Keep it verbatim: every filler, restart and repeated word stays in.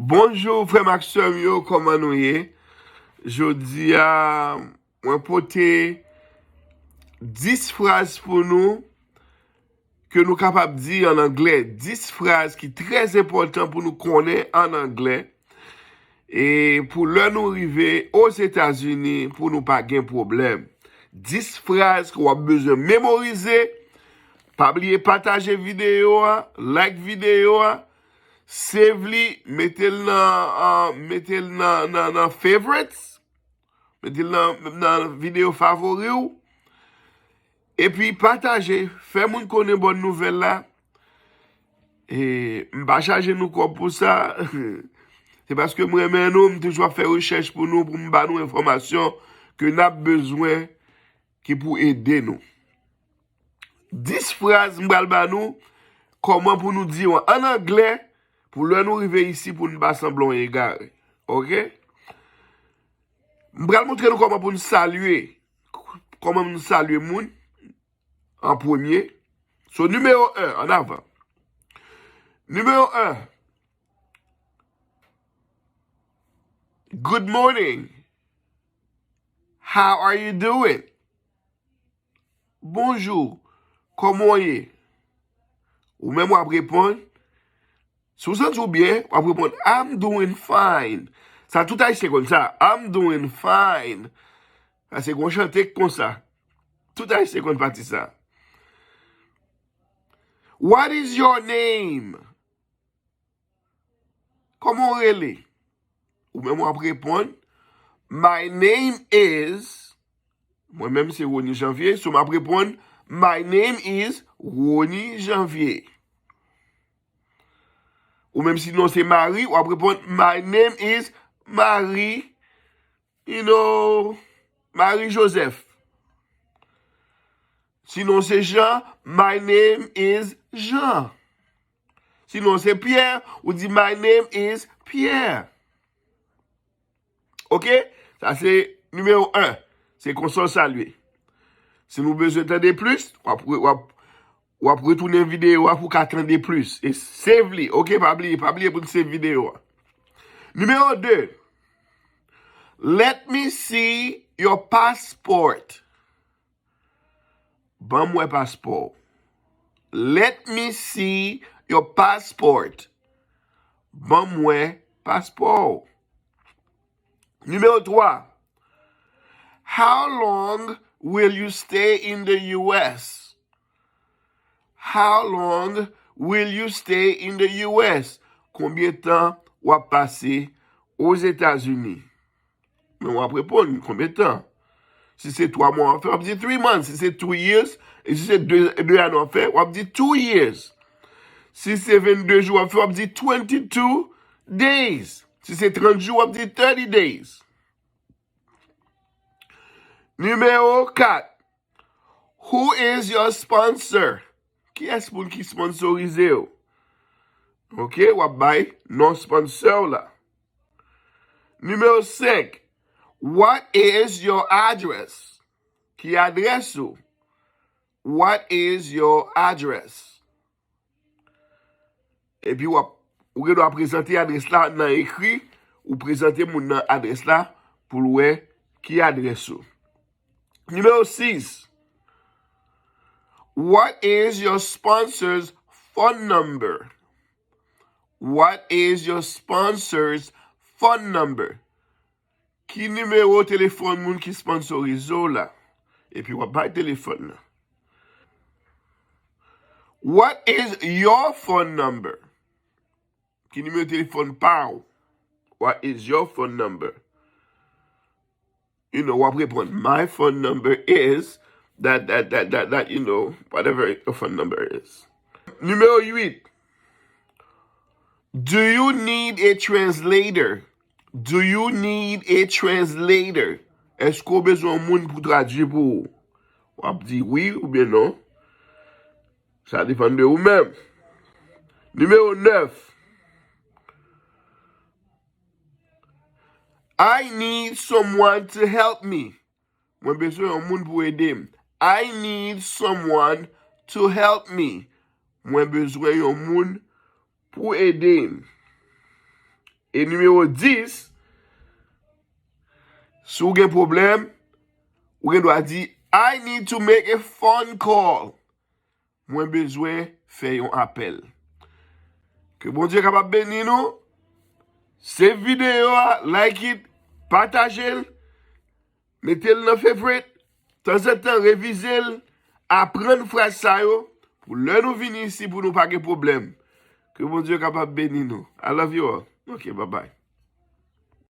Bonjou, frè m ak sè m yo, kòman nou ye? Jodi a, mwen pote dis fraz pou nou ke nou kapab di an anglè. Dis fraz ki trè enpòtan pou nou konnen an anglè. E pou lè nou rive Ozetazini, pou nou pa gen pwoblèm. Dis fraz ke w ap bezwen memorize. Pa bliye pataje videyo a, like videyo a, save li, mete l nan, ah, mete l nan, nan, nan favorites, mete l nan, nan videyo favori w, epi pataje, fè moun konnen bòn nouvèl la. E, m pa chaje nou kòb pou sa. Se paske m renmen nou, m toujou ap fè rechèch pou nou, pou m ba nou enfòmasyon ke n ap bezwen, ki pou ede nou. Dis fraz m pral ba nou, kòman pou nou di yo an anglè, pou lè nou rive isi, pou n pa sanble yon egare. Oke? M pral montre nou kòman pou n salye, kòman pou n salye moun an premye. So, nimewo en, an avan. Nimewo en, good morning. How are you doing? Bonjou, kòman w ye? Ou menm w ap reponn, si w santi w byen, w ap reponn, I'm doing fine. Sa tout Ayisyen konn sa, I'm doing fine. Sa se yon chante k konsa. Tout Ayisyen konn pati sa. What is your name? Kòman w rele? Ou menm w ap reponn, my name is, mwen menm se Rony Janvier, so m ap reponn, my name is Rony Janvier. Ou menm si non se Marie, w ap reponn, my name is Marie, you know, Marie Joseph. Si non se Jean, my name is Jean. Si non se Pierre, ou di my name is Pierre. Oke? Sa se nimewo en. Se konsa w salye. Si nou bezwen tande plis, w ap, w ap, w ap retounen videyo a pou w ka tande plis. E save li. Oke? Pa bliye, pa bliye pou n save videyo a. Nimewo de. Let me see your passport. Ban m wè paspò w. Let me see your passport. Ban m wè paspò w. Nimewo twa. How long will you stay in the U S? How long will you stay in the U S? Konbyen tan w ap pase Ozetazini? Men w ap reponn, konbyen tan? Si se twa mwa w ap fè, w ap di three months. Si se two years, e si se de, de ane w ap fè, w ap di two years. Si se vennde jou w ap fè, w ap di twenty-two days. Si se trant jou, w ap di thirty days. Nimewo kat. Who is your sponsor? Kiyès moun ki sponsorize w? Oke, w ap bay non sponsor w la. Nimewo senk. What is your address? Ki adrès ou? What is your address? Epi w ap, ou gen dwa prezante adrès la nan ekri, ou prezante moun nan adrès la pou l wè ki adrès ou. Nimewo sis. What is your sponsor's phone number? What is your sponsor's phone number? Ki nimewo telefòn moun ki sponsorize w la? Epi w ap bay telefòn nan. What is your phone number? Ki nimewo telefòn pa w? What is your phone number? You know, w ap reponn, my phone number is that, that, that, that, that, you know, whatever your phone number is. Nimewo uit. Do you need a translator? Do you need a translator? Èske w bezwen yon moun pou tradui pou ou? W ap di wi oubyen non. Sa depann de ou menm. Nimewo nèf. I need someone to help me. Mwen bezwen yon moun pou ede m. I need someone to help me. Mwen bezwen yon moun pou ede m. E nimewo dis, si w gen pwoblèm, ou gen dwa di, I need to make a phone call. Mwen bezwen fè yon apèl. Ke Bondye kapab beni nou. Save videyo a, like it, pataje l, mete l nan favorite. Tanzantan, revize l, aprann fraz sa yo, pou lè nou vini isi, pou nou pa gen pwoblèm. Ke Bondye kapab beni nou. I love you all. Ok, bye bye.